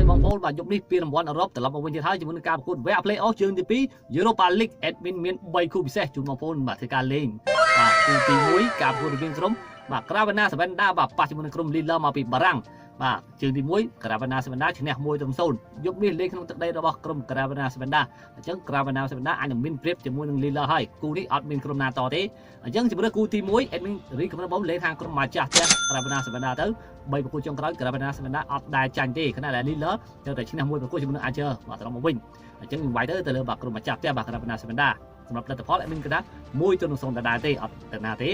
បងប្អូនបាទយប់នេះពីរង្វាន់អឺរ៉ុបត្រឡប់មកវិញទៀតហើយជាមួយនឹងការប្រកួតវគ្គ Play Off ជើងទី2 Europa League admin មាន3គូពិសេសជូនបងប្អូនបាទធ្វើការលេងបាទគូទី1ការប្រកួតរវាងក្រុមបាទ Crvena Zvezda បាទប៉ះជាមួយនឹងក្រុម Lille មកពីបារាំងបាទជើងទី1 Crvena Zvezda ឈ្នះ1-0យប់នេះលេងក្នុងទឹកដីរបស់ក្រុម Crvena Zvezda អញ្ចឹង Crvena Zvezda អាចនឹងមានប្រៀបជាមួយនឹង Lille ហើយគូនេះអត់មានក្រុមណាតទេអញ្ចឹងជម្រើសគូទី1 admin recommend បងលេងខាងក្រុមម្ចាស់ផ្ទះ Crvena Zvezda ទៅ3ប្រកួតចុងក្រោយ Crvena Zvezda អត់ដែលចាញ់ទេខណៈដែល Lille ត្រូវតែឈ្នះមួយប្រកួតជាមួយនឹង Angers បាទត្រង់មកវិញអញ្ចឹងខ្ញុំវាយទៅទៅលើបាទក្រុមម្ចាស់ផ្ទះបាទ Crvena Zvezda សម្រាប់លទ្ធផល admin គិតថា1-0ដដែលទេអត់ទៅណាទេ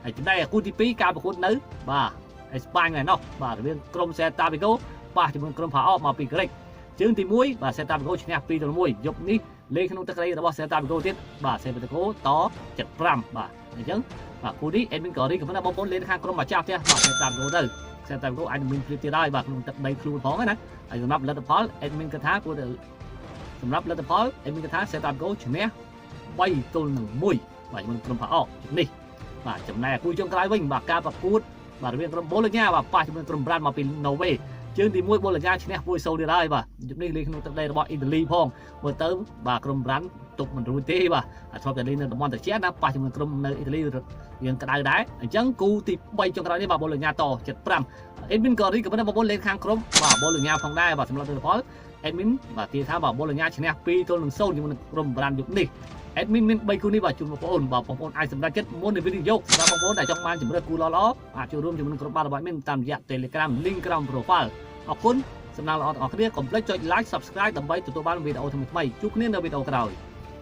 ហើយចំណែកគូទី2ការប្រកួតនៅបាទអេស្ប៉ាញឯណោះបាទរវាងក្រុម Celta Vigo ប៉ះជាមួយក្រុម PAOK មកពីក្រិកជើងទី1បាទ Celta Vigo ឈ្នះ2-1យប់នេះលេងក្នុងទឹកដីរបស់ Celta Vigo ទៀតបាទ Celta Vigo ត75បាទអញ្ចឹងបាទគូនេះ admin ក៏ recommend បងប្អូនលេងខាងក្រុមម្ចាស់ផ្ទះបាទ Celta Vigo ទៅ Celta Vigo អាចនឹងមានព្រៀបទៀតហើយបាទក្នុងទឹកដីខ្លួនផងណាហើយសម្រាប់លទ្ធផល admin គិតថាគួរតែសម្រាប់លទ្ធផល admin គិតថា Celta Vigo ឈ្នះ3-1បាទជាមួយក្រុម PAOK នេះបាទចំណែកគូចុងក្រោយវិញបាទការប្រកួតបាទរវាងក្រុមបូឡូញ៉ាបាទប៉ះជាមួយក្រុមប្រានមកពីណូវេជើងទី1បូឡូញ៉ាឈ្នះ1-0ទៀតហើយបាទយប់នេះលេងក្នុងទឹកដីរបស់អ៊ីតាលីផងមើលទៅបាទក្រុមប្រានទុកមិនរួចទេបាទធ្លាប់តែលេងនៅតំបន់ត្រជាក់ណាប៉ះជាមួយក្រុមនៅអ៊ីតាលីរៀងក្តៅដែរអញ្ចឹងគូទី3ចុងក្រោយនេះបាទបូឡូញ៉ាត75 admin ក៏ recommend បងប្អូនលេងខាងក្រុមបាទបូឡូញ៉ាផងដែរបាទសម្រាប់លទ្ធផល admin បាទទាយថាបាទបូឡូញ៉ាឈ្នះ2-0ជាមួយនឹងក្រុមប្រានយប់នេះ admin មាន3គូនេះបាទជូនបងប្អូនបាទបងប្អូនអាចសម្រេចចិត្តមុននឹងវិនិយោគសម្រាប់បងប្អូនដែលចង់បានជម្រើសគូល្អៗអាចចូលរួមជាមួយនឹងក្រុមបាទរបស់ admin តាមរយៈ Telegram link ក្រោម profile អរគុណសំណាងល្អទាំងអស់គ្នាកុំភ្លេចចុច like subscribe ដើម្បីទទួលបានវីដេអូថ្មីៗជួបគ្នានៅវីដេអូក្រោយ។